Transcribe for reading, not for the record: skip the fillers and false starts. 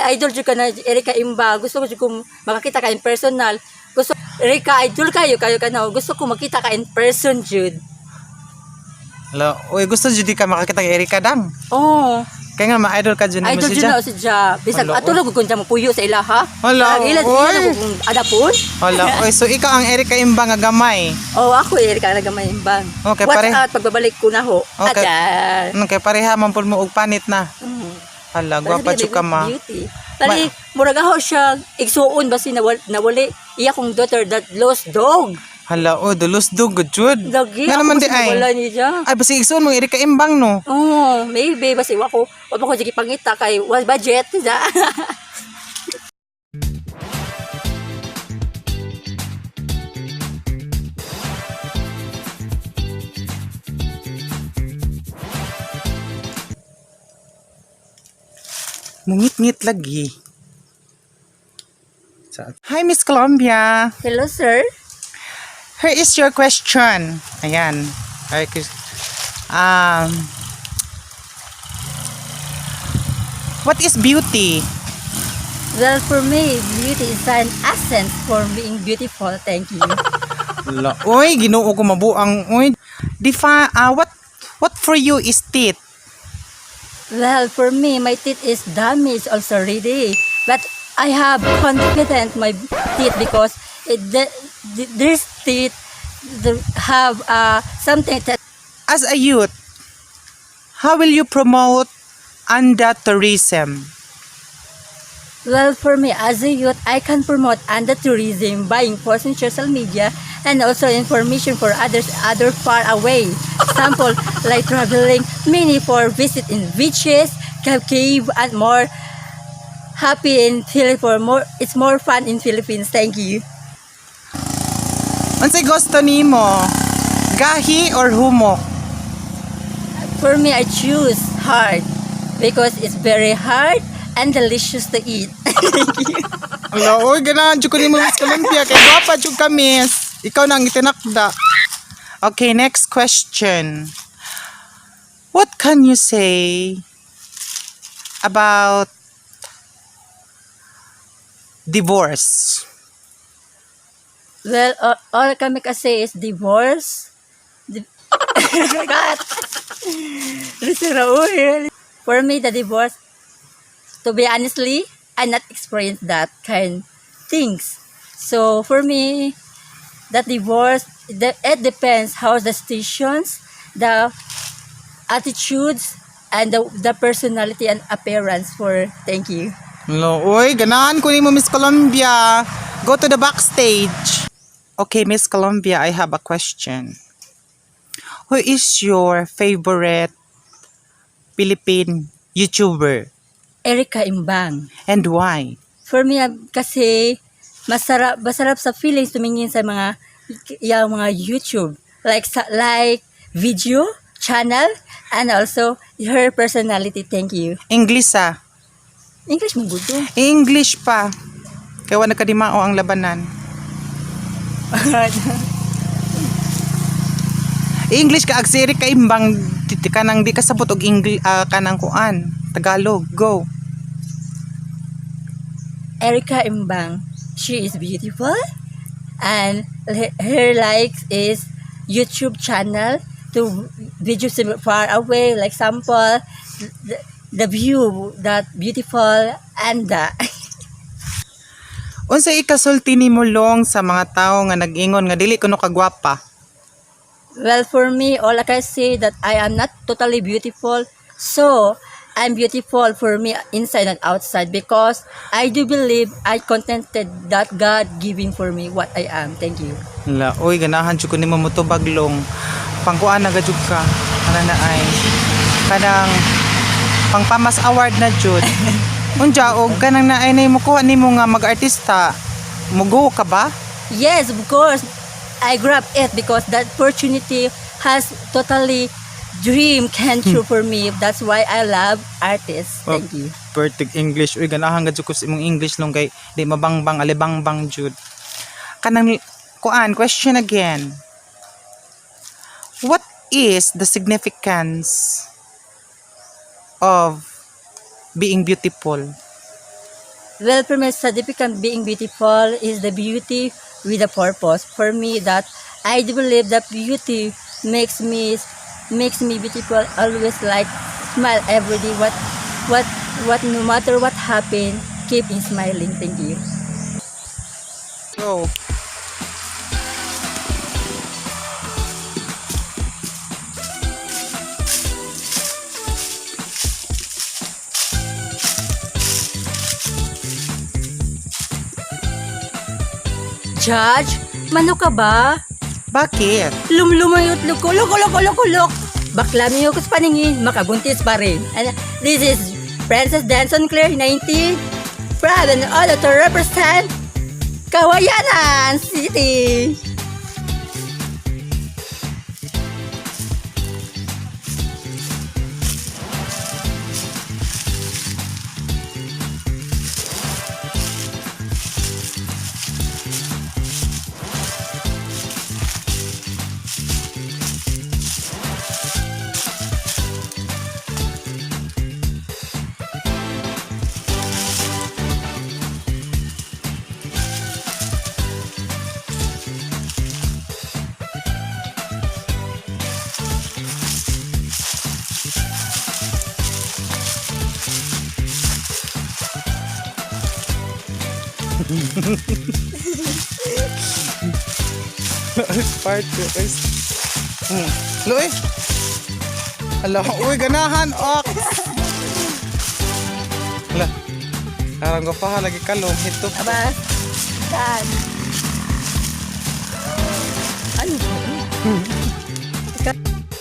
Idol jud ka na Erika Imba. Gusto ko jud kung makakita ka in personal. Gusto Erika, idol kayo kayo ka na. Gusto ko makita ka in person jud. Hala, uy, gusto jud ka makakita kay Erika dang. Oh, Kaya nga ma-idol ka jud nimo idol si jud Ja. na si Ja. Bisag Hala, ato lang kung mo puyo sa ilaha. Hala, Parang ila oy. ila na kung adapon. Hala, uy, so ikaw ang Erika Imba nga gamay. Oh, ako Erika na gamay imbang. Okay, Watch pare. out pagbabalik ko na ho. Okay. Ayan. Okay, pareha man pud mo og panit na. Hala, gwapa jud ka ma. Beauty. Tali, murag ako siya, igsuon ba si nawali, iya kong daughter that lost dog. Hala, oh, dulos dog gud jud. Lagi, Nga ako naman di kasi ay. nawala niya. Ay, basi igsuon mo Erika Imbang no. Oh, maybe, basi wako, wako ko sige pangita kay was budget, ja. Mungit-ngit lagi. Hi, Miss Columbia. Hello, sir. Here is your question. Ayan. Ay, what is beauty? Well, for me, beauty is an essence for being beautiful. Thank you. La, uy, Ginoo ko mabuang. Uy, define, what for you is teeth? Well, for me, my teeth is damaged also already. But I have confident my teeth because this teeth have something that As a youth, how will you promote Anda tourism? Well, for me, as a youth, I can promote under tourism by enforcing social media and also information for others other far away. Example, like traveling many for visit in beaches, cave, and more happy in Philippines. For more, it's more fun in Philippines. Thank you. Unsay gusto nimo? Gahi or humok? For me, I choose hard because it's very hard and delicious to eat. Thank you. Ala, oy, ganahan jud ko nimo, Miss Columbia. Kay gwapa jud ka, miss. Ikaw na ang itinakda. Okay, next question. What can you say about divorce? Well, all kami kasi is divorce. God. Listen, Raul. For me, the divorce, to be honestly, I not experienced that kind things. So for me, that divorce, it depends how the situations, the attitudes, and the personality and appearance for thank you. No, oy, ganahan ko nimo, Miss Columbia. Go to the backstage. Okay, Miss Columbia, I have a question. Who is your favorite Philippine YouTuber Erika Imbang. and why? For me, kasi masarap sa feelings tumingin sa mga yung mga YouTube like sa, like video channel and also her personality. Thank you. English ah. English mo good. English pa. Kaya wala kadimao ang labanan. English ka agsiri ka imbang kanang di ka sabot og English kanang kuan. Tagalog, go. Erica Imbang. She is beautiful and her likes is YouTube channel to videos far away like sample the view that beautiful and the Unsay ikasulti nimo long sa mga tawo nga nag-ingon nga dili kuno kagwapa? Well, for me, all I can say that I am not totally beautiful. So, I'm beautiful for me inside and outside because I do believe I contented that God giving for me what I am. Thank you. La, oy ganahan jud ko nimo motubag long. Pangkuan na gajud ka. Kana na ay kanang pangpamas award na jud. Unja og kanang naay na mo kuha nimo nga mag-artista. Mugo ka ba? Yes, of course, I grab it because that opportunity has totally dream can true for me. That's why I love artists. Thank you. Perfect English. Uy, ganahan gajud ko sa imong English long kay di mabangbang alibangbang jud. Kanang kuan question again. What is the significance of being beautiful? Well, for me, sa difficult being beautiful is the beauty with a purpose. For me, that I do believe that beauty makes me beautiful. Always like smile every day. What no matter what happen, keep in smiling. Thank you. Go. Judge, mano ka ba? Bakit? Lumlum ang utlog ko. Loko, loko, loko, lok. Bakla mi ko sa paningin, makabuntis pa rin. And this is Princess Danson Claire, 19. Proud and honor to represent Kawayanan City. Part 2 is. Luis! Ala, uy, ganahan, ok! Ala, karang ko pa, lagi kalong, hito. Aba, done.